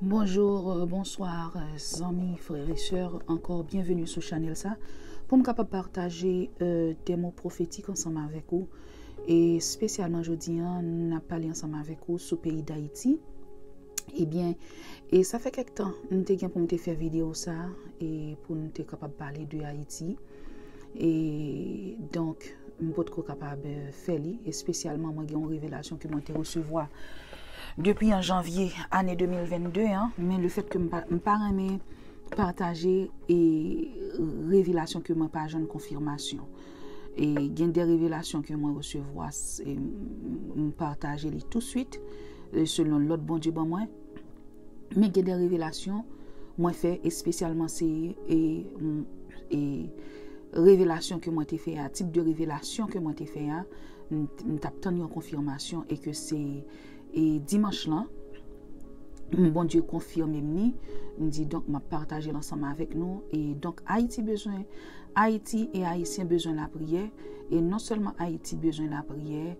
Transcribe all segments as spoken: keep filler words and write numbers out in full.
Bonjou, euh, bonswa, euh, zanmi, frè e sè, ankò byenveni sou chanèl sa pou m kapab pataje, euh, de mo pwofetik ansanm avèk ou. E espesyalman jodi a, n ap pale ansanm avèk ou sou peyi Dayiti. Ebyen, e sa fè kèk tan m te gen pou m te fè videyo sa, e pou n te kapab pale de Ayiti. E donk, m potko kapab, euh, fè li, espesyalman mwen gen yon revelasyon ke mwen te resevwa depi an janvye ane de mil vennde an, men lefèt ke m pa, m pa renmen pataje e revelasyon ke mwen pa jwenn konfimasyon. E gen de revelasyon ke mwen resevwa, s- e m m pataje li touswit, e selon lòd Bondye ban mwen. Men gen de revelasyon mwen fè, espesyalman se, e, m- e revelasyon ke mwen te fè a, tip de revelasyon ke mwen te fè a, m m t ap tann yon konfimasyon e ke se, e dimanch lan, m- Bondye konfime m li, m di donk m ap pataje l ansanm avèk nou. E donk Ayiti bezwen, Ayiti e Ayisyen bezwen lapriyè, e non sèlman Ayiti bezwen lapriyè,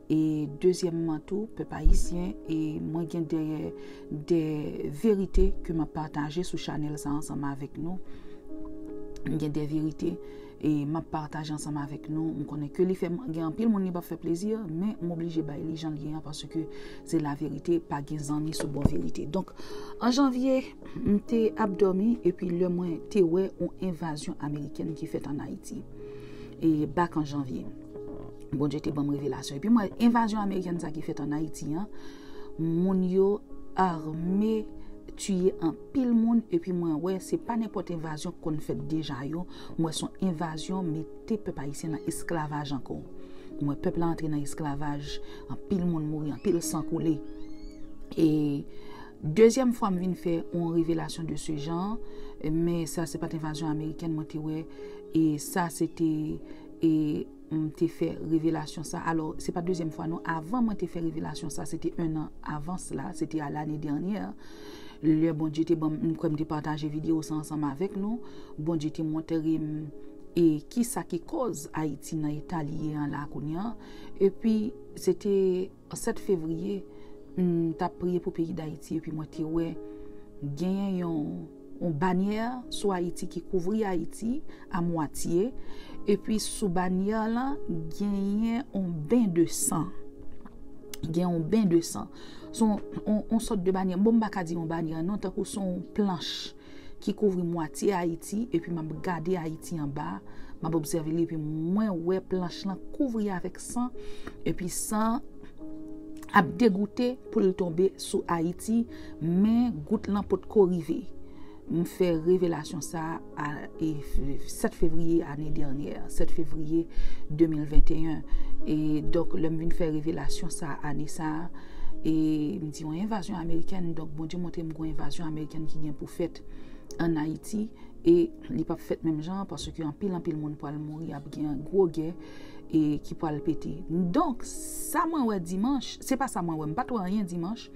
e dezyèmman tou, pèp ayisyen, e mwen gen de, de verite ke m ap pataje sou chanèl sa ansanm avèk nou. M gen de verite e m ap pataje ansanm avèk nou. M konnen ke li fè m- gen anpil moun li p ap fè plezi, men m oblije bay li jan l ye an, paske se laverite, pa gen zanmi sou bò verite. Donk, an janvye, m te ap dòmi, epi lè mwen te wè yon envazyon amerikèn ki fèt ann Ayiti. E back an janvye, Bondye te ban m revelasyon. Epi mwen, envazyon amerikèn sa ki fèt ann Ayiti an, moun yo ame, tiye anpil moun, epi mwen wè se pa nenpòt envazyon k konn fèt deja yo, mwen wè se yon envazyon mete pèp ayisyen nan esklavaj ankò. Mwen pèp la antre nan esklavaj, anpil moun mouri, anpil san koule. E dezyèm fwa m vin fè yon revelasyon de se jan, men sa se pa t envazyon amerikèn mwen te wè, e sa se te, e m te fè revelasyon sa. Alò, se pa dezyèm fwa non. Avan mwen te fè revelasyon sa, se te en an avan sla, se te a lane dènyè. Lè Bondye te ban m, m kwè m te pataje videyo sa ansanm avèk nou. Bondye te montre m e kisa ki kòz Ayiti nan eta li ye an la kounye a. Epi, se te sèt fevriye, m t ap priye pou peyi Dayiti, epi mwen te wè genyen yon, yon banyè sou Ayiti ki kouvri Ayiti a mwatye, epi sou banyè lan, genyen yon ben de san. Gen yon ben de san. Se yon, yon, yon sòt de banyè. Bon, m pa ka di yon banyè, non, tankou se yon planch ki kouvri mwatye Ayiti, epi m ap gade Ayiti anba, m ap obsève li, epi mwen wè planch lan kouvri avèk san, epi san ap degoute pou l tonbe sou Ayiti, men gout lan potko rive. M fè revelasyon sa a, e, f- sèt fevriye ane dènyè, sèt fevriye de mil venteyen. E donk, lè m vin fè revelasyon sa a ane sa a, e m di yon envazyon amerikèn, donk Bondye montre m gon envazyon amerikèn ki gen pou fèt ann Ayiti, e li p ap fèt menm jan an, paske anpil, anpil moun pral mouri, ap gen gwo gè, e ki pral pete. Donk, sa mwen wè dimanch, se pa sa mwen wè, m pa t wè anyen dimanch,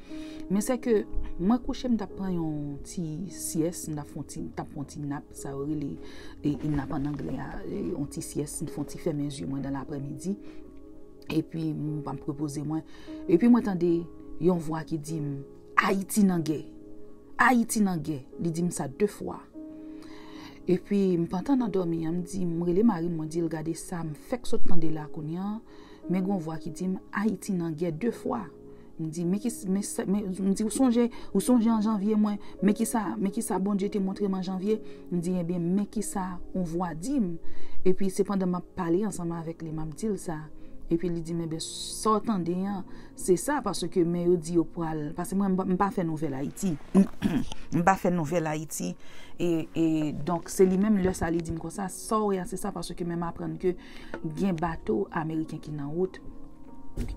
men se ke mwen kouche, m t ap pran yon ti syès, m t ap fè yon ti, m t ap pran yon ti nap, sa yo rele, e, e nap ann anglè a, e, yon ti syès, m fè yon ti fèmen zye mwen dan laprèmidi. Epi, m ap repoze mwen. Epi, mwen tande yon vwa ki di m, "Ayiti nan gè! Ayiti nan gè!" Li di m sa de fwa. Epi, m pantan nan dòmi an, m di, m rele mari m, mwen di l, "Gade sa m fèk sot tande la kounye a, men gon vwa ki di m, 'Ayiti nan gè' de fwa." M di, "Men ki, men sa, men," m di, "Ou sonje, ou sonje an janvye mwen, men ki sa, men ki sa Bondye te montre m an janvye?" M di, "Ebyen, men ki sa yon vwa di m." Epi, se pandan m ap pale ansanm avèk li, m ap di l sa. Epi, li di m, "Ebyen, sa w tande an, se sa, paske men yo di yo pral," paske mwen, m pa- m pa fè nouvèl Ayiti. M pa fè nouvèl Ayiti. E, e, donk, se li menm lè sa, li di m konsa, "Sa w wè a, se sa, paske men m aprann ke gen bato ameriken ki nan wout,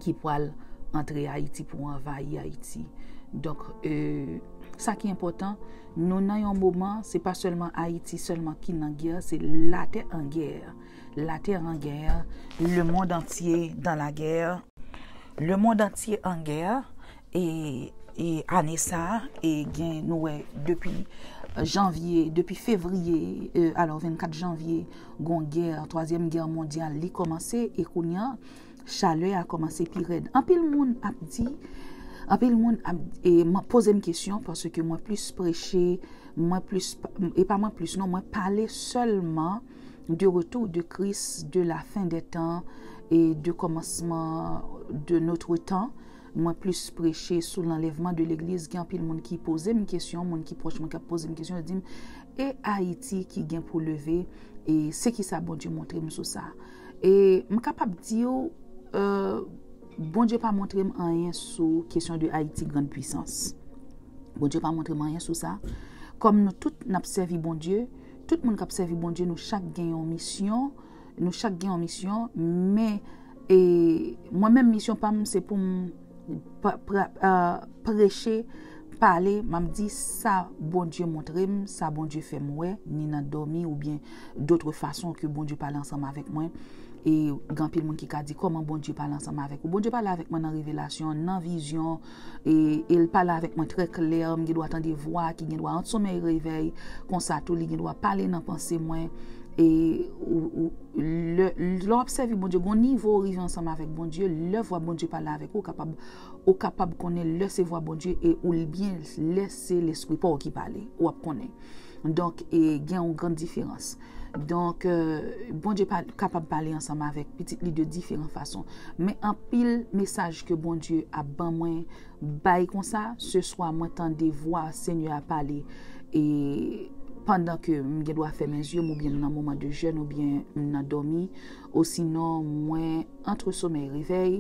ki pral antre Ayiti pou anvayi Ayiti." Donk, e, sa ki enpòtan, nou nan yon moman, se pa sèlman Ayiti sèlman ki nan gè, se latè an gè. Latè an gè, le monde entier dans la guerre. Le monde entier en guerre. E, e ane sa a, e gen, nou wè, depi janvye, depi fevriye, e, alò, vennkat janvye, gon gè, twazyèm gè mondyal, li kòmanse, e kounye a, chalè a kòmanse pi rèd. Anpil moun ap di, Anpil moun ap e, mwen poze m kesyon paske mwen plis preche, mwen plis, e pa mwen plis non, mwen pale sèlman de retour de Christ, de la fin des temps et de commencement de notre temps. Mwen plis preche sou lanlèvman de legliz. Gen anpil moun ki poze m kesyon, moun ki pwòch mwen k ap poze m kesyon, yo di m, e Ayiti ki gen pou leve, e se ki sa Bondye montre m sou sa? E m kapab di w, euh, Bondye pa montre m anyen sou kesyon de Ayiti grann pwisans. Bondye pa montre m anyen sou sa. Kòm nou tout n ap sèvi Bondye, tout moun k ap sèvi Bondye, nou chak gen yon misyon, nou chak gen yon misyon, men e mwen menm misyon pa m se pou m pa- pra- euh, preche, pale, m ap di sa Bondye montre m, sa Bondye fè m wè, ni nan dòmi oubyen dotre fason ke Bondye pale ansanm avèk mwen. E gen anpil moun ki ka di, kòman Bondye pale ansanm avèk ou? Bondye pale avèk mwen nan revelasyon, nan vizyon, e, e l pale avèk mwen trè klè. M gen dwa tande vwa ki gen dwa ant somèy revèy, konsa tou li gen dwa pale nan panse mwen. E ou, ou, lè, lè w ap sèvi Bondye, gon nivo w rive ansanm avèk Bondye, lè vwa Bondye pale avèk ou, ou kapab, ou kapab konnen lè se vwa Bondye e ou l byen lè se lespri pa w ki pale, w ap konnen. Donk, e gen yon gran diferans. Donk, euh, Bondye pa, kapab pale ansanm avèk pitit li de diferan fason. Men anpil mesaj ke Bondye ap ban mwen, bay konsa, se swa mwen tande vwa Senyè a pale, e pandan ke m gen dwa fèmen zye m, oubyen m nan moman de jèn, oubyen m nan dòmi, osinon mwen antre somèy revèy,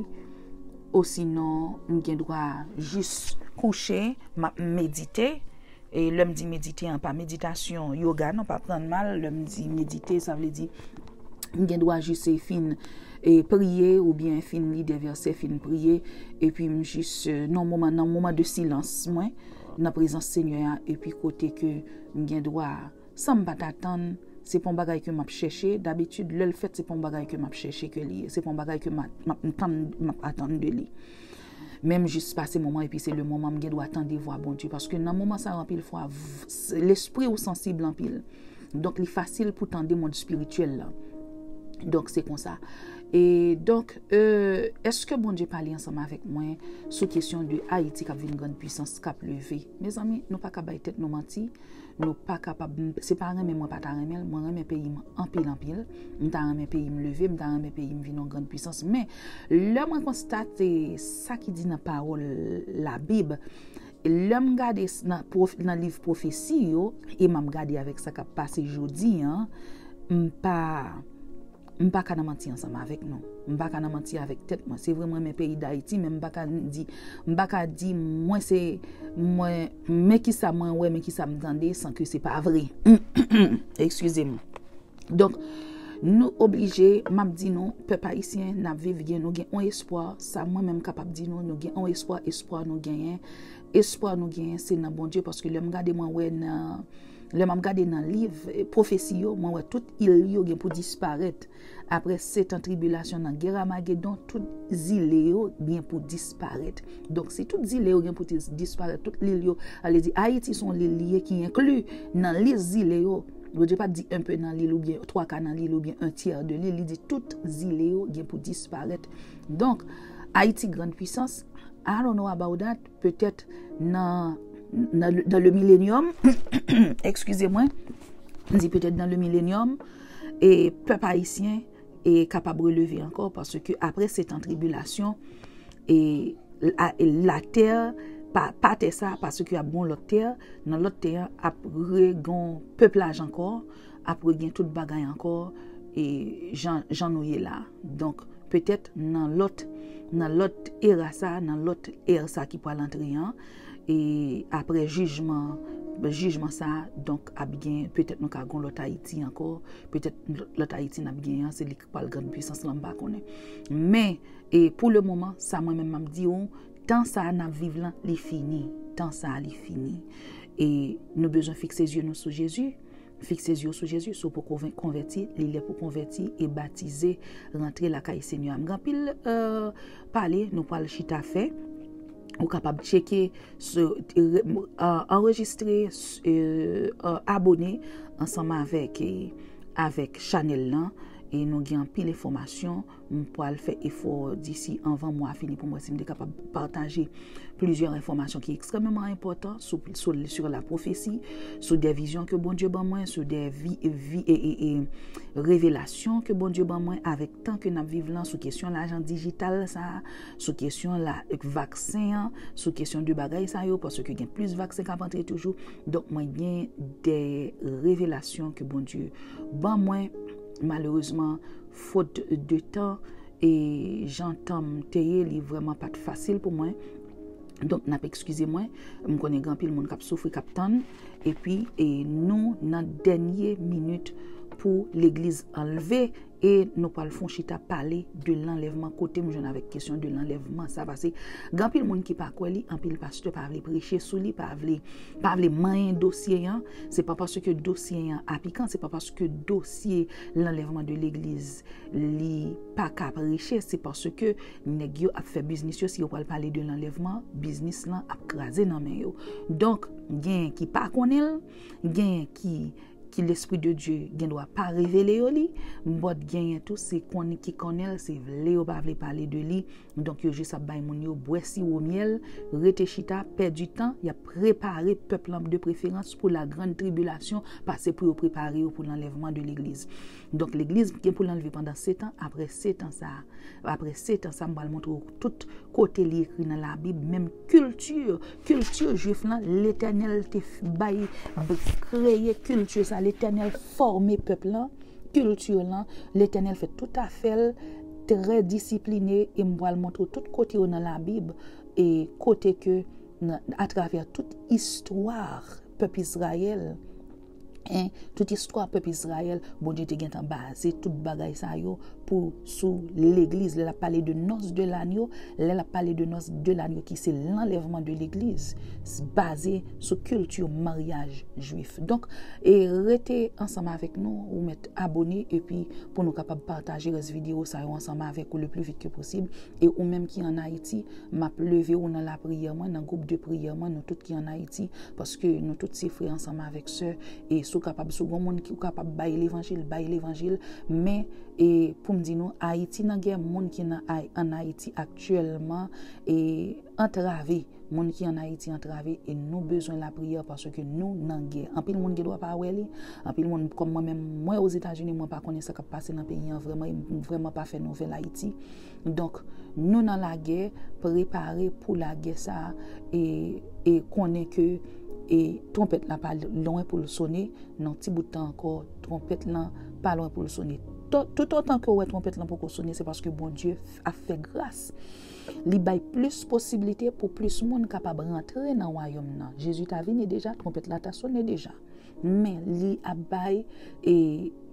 osinon m gen dwa jis kouche, m ap medite. E lè m di medite an, pa meditasyon yoga, non, pa pran mal. Lè m di medite, sa vle di m gen dwa jis e fin e priye oubyen fin li de vèsè, fin priye, epi m jis e, nan moman, nan moman de silans mwen, nan prezans Senyè a, epi kote ke m gen dwa, san m pa t atann, se pa yon bagay ke m ap chèche, dabitid lè l fèt se pa yon bagay ke m ap chèche ke li ye, se pa yon bagay ke m ap, m ap tann, m ap atann de li. Men m jis pase moman, epi se le moman m gen dwa tande vwa Bondye. Paske nan moman sa yo, anpil fwa, v- s- lespri ou sansib anpil. Donk, li fasil pou tande mond espirityèl la. Donk, se konsa. E donk, euh, èske Bondye pale ansanm avèk mwen sou kesyon de Ayiti k ap vin grann pwisans, k ap leve? Mezanmi, nou pa ka bay tèt nou manti. Nou pa kapab, se pa renmen mwen pa ta renmen l, mwen renmen peyi m anpil, anpil. M ta renmen peyi m leve, m ta renmen peyi m vin yon grann pwisans. Men, lè mwen konstate sa ki di nan pawòl Labib, lè m gade s- nan, pwof- nan liv pwofesi yo, e m ap gade avèk sa k ap pase jodi an, m pa, m pa ka nan manti ansanm avèk nou. M pa ka nan manti avèk tèt mwen. Se vre, mwen renmen peyi Dayiti, men m pa ka di, m pa ka di mwen se, mwen, men ki sa mwen wè, men ki sa m tande, san ke se pa vre. Eskize m. Donk, nou oblije, m ap di nou, pèp ayisyen, n ap viv, gen, nou gen yon espwa, sa mwen menm kapab di nou, nou gen yon espwa, espwa nou genyen, espwa nou genyen, se nan Bondye, paske lè m gade, mwen wè nan, lè m ap gade nan liv, eh, pwofesi yo, mwen wè tout il yo gen pou disparèt. Apre setan tribilasyon nan gè Amagedon, tout zile yo gen pou disparèt. Donk, si tout zile yo gen pou dis- disparèt, tout lil yo, sa vle di Ayiti se yon lil li ye ki enkli nan lis zile yo. Bondye pa t di un peu nan lil oubyen twa ka nan lil oubyen un tiers de lil, li di tout zile yo gen pou disparèt. Donk, Ayiti grann pwisans, I don't know about that, petèt nan, nan, dans le millénium, excusez-moi, m di petèt dans le millénium, e pèp ayisyen e kapab releve ankò, paske apre setan tribilasyon, e la, e latè, pa, pa tè sa, paske ap gon lòt tè, nan lòt tè an ap re gon peplaj ankò, ap re gen tout bagay ankò, e jan, jan nou ye la. Donk, petèt nan lòt, nan lòt era sa, nan lòt ère sa ki pral antre an, e apre jijman, jijman sa, donk ap gen, petèt nou ka gon lòt Ayiti ankò, petèt lòt Ayiti n ap gen an, se li k pral grann pwisans lan, m pa konnen. Men, e pou le moman, sa mwen menm m ap di w, tan sa a n ap viv lan, li fini. Tan sa a, li fini. E nou bezwen fikse zye nou sou Jezi. Fikse zye w sou Jezi. Si w poko ven- konvèti, li lè pou konvèti e batize, rantre lakay Senyè a. M gen anpil, euh, pale, nou pral chita fè. Ou kapab tcheke, se, re- euh, anrejistre, s- euh, euh, abone ansanm avèk, e, avèk chanèl lan. E nou gen anpil enfòmasyon. M pral fè efò disi anvan mwa a fini pou m wè si m te kapab pataje plizyè enfòmasyon ki ekstrèmeman enpòtan sou, sou, sur la prophétie, sou de vizyon ke Bondye ban mwen, sou de vi, vi, e, e, e, revelasyon ke Bondye ban mwen avèk tan ke n ap viv lan, sou kesyon lajan dijital sa, sou kesyon la, vaksen an, sou kesyon de bagay sa yo, paske gen plis vaksen k ap antre toujou. Donk, mwen gen de revelasyon ke Bondye ban mwen. Malerezman, fot de tan, e jan tan m te ye, li vrèman pa t fasil pou mwen. Donk, n ap ekskize mwen. M konnen gen anpil moun k ap soufri, k ap tann. Epi, e nou nan dènye minit pou legliz anlve. E nou pral fè yon chita pale de lanlèvman. Kote m jwenn avèk kesyon de lanlèvman sa? Paske gen anpil moun ki pa kwè li, anpil pastè pa vle preche sou li, pa vle, pa vle manyen dosye an. Se pa paske dosye an apikan, se pa paske dosye lanlèvman de legliz li pa ka preche, se paske nèg yo ap fè biznis yo. Si yo pral pale de lanlèvman, biznis lan ap kraze nan men yo. Donk, genyen ki pa konnen l, genyen ki ki Lespri de Dye gen dwa pa revele yo li, but genyen tou se konn ki konnen l, se vle yo pa vle pale de li. Donk, yo jis ap bay moun yo bwè siwo myèl, rete chita, pèdi tan, y ap prepare pèp lan de preferans pou la grande tribulation, pase pou yo prepare yo pou lanlèvman de legliz. Donk, legliz gen pou l anlve pandan sèt an, apre sèt an sa a, apre sèt an sa a, m pral montre w tout kote li ekri nan Labib, menm kilti, kilti jwif lan, Letènèl te f-, bay, kreye kilti sa, Letènèl fòme pèp lan, kilti lan, Letènèl fè tout afè l trè disipline, e m pral montre w tout kote yo nan Labib, e kote ke nan, atravè tout istwa pèp Izrayèl, en, tout istwa pèp Izrayèl, Bondye te gentan baze tout bagay sa yo pou sou legliz. Lè l ap pale de nòs de lanyo, lè l ap pale de nòs de lanyo ki se lanlèvman de legliz, s-, baze sou kilti maryaj jwif. Donk, e rete ansanm avèk nou, ou mèt abone, epi pou nou kapab pataje rès videyo sa yo ansanm avèk ou le plus vite que possible. E ou menm ki ann Ayiti, m ap leve w nan lapriyè mwen, nan gwoup de priyè mwen, nou tout ki ann Ayiti, paske nou tout se frè ansanm avèk sè, e si w kapab, si w gon moun ki w kapab bay levanjil, bay levanjil, men, e pou m di nou, Ayiti nan gè, moun ki nan Ay-, ann Ayiti aktyèlman, e antrave, moun ki ann Ayiti antrave, e nou bezwen lapriyè paske nou nan gè. Anpil moun gen dwa pa wè li, anpil moun, kòm mwen menm, mwen Ozetazini, mwen pa konnen sa k ap pase nan peyi an vrèman, e m vrèman pa fè nouvèl Ayiti. Donk, nou nan lagè, prepare pou lagè sa a, e, e konnen ke, e, twonpèt la pa lwen pou l sone, nan ti bout tan ankò, twonpèt lan pa lwen pou l sone. To-, toutotan ke w wè twonpèt lan poko sone, se paske Bondye f-, ap fè gras. Li bay plis posiblite pou plis moun kapab rantre nan wayòm nan. Jezi ta vini deja, twonpèt la ta sone deja. Men li ap bay, e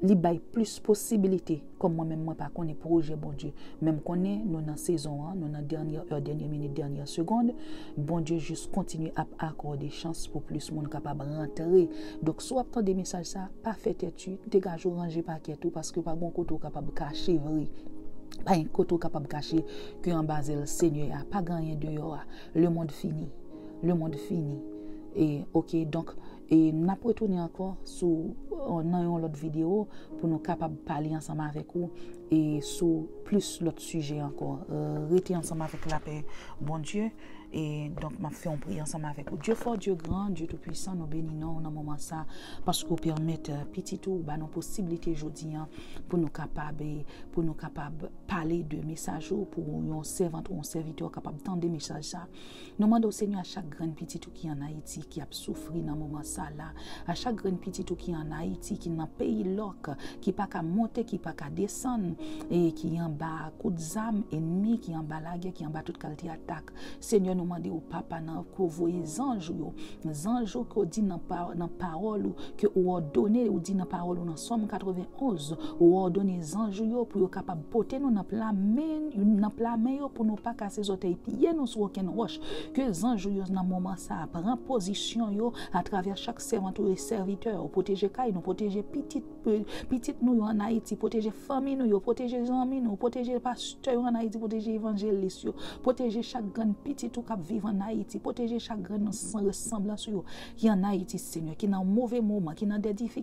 li bay plis posibilite. Kòm mwen menm, mwen pa konnen pwojè Bondye. Men m konnen nou nan sezon an, nou nan dènyè è, dènyè minit, dènyè segond. Bondye jis kontinye ap akòde chans pou plis moun kapab rantre. Donk, si w ap tande mesaj sa, pa fè tèt u, degaje w, ranje pakèt ou, paske pa gon kote w kapab kache vre. Pa gen kote w kapab kache ke anba zèl Senyè a. Pa gen anyen deyò a. Lemonn fini. Lemonn fini. E, oke, donk, e n ap retounen ankò sou, nan yon lòt videyo pou nou kapab pale ansanm avèk ou e sou plis lòt sijè ankò. Rete ansanm avèk lapè Bondye. E donk, m ap fè yon priyè ansanm avèk ou. Dieu fort, Dieu grand, Dieu tout puissant, nou beni non w nan moman sa, paske w pèmèt, e, pitit ou ba nou posiblite jodi an pou nou kapab, e, pou nou kapab pale de mesaj ou, pou yon sèvant ou yon sèvitè kapab tande mesaj sa. Nou mande w, Senyè, a chak grenn pitit ou ki ann Ayiti, ki ap soufri nan moman sa la, a chak grenn pitit ou ki ann Ayiti, ki nan peyi lòk, ki pa ka monte, ki pa ka desann, e ki anba kout zam ènmi, ki anba lagè, ki anba tout kalite atak. Senyè, nou mande w, Papa, nan ke w voye zanj ou yo, zanj ou ke w di nan pa-, nan pawòl ou, ke w òdone, ou di nan pawòl ou nan Sòm katrevenn onz, ou òdone zanj ou yo pou yo kapab pote nou nan pla men, nan pla men yo pou nou pa kase zòtèy pye nou sou okenn wòch. Ke zanj ou yo nan moman sa a pran pozisyon yo atravè chak sèvant ou e sèvitè ou. Pwoteje kay nou, pwoteje pitit, pitit nou yo ann Ayiti, pwoteje fanmi nou yo, pwoteje zanmi nou, pwoteje pastè yo ann Ayiti, pwoteje evanjelis yo, pwoteje chak grenn pitit ou k ap viv ann Ayiti, pwoteje chak grenn san resanblans ou yo ki ann Ayiti, Senyè, ki nan move moman, ki nan de difi-,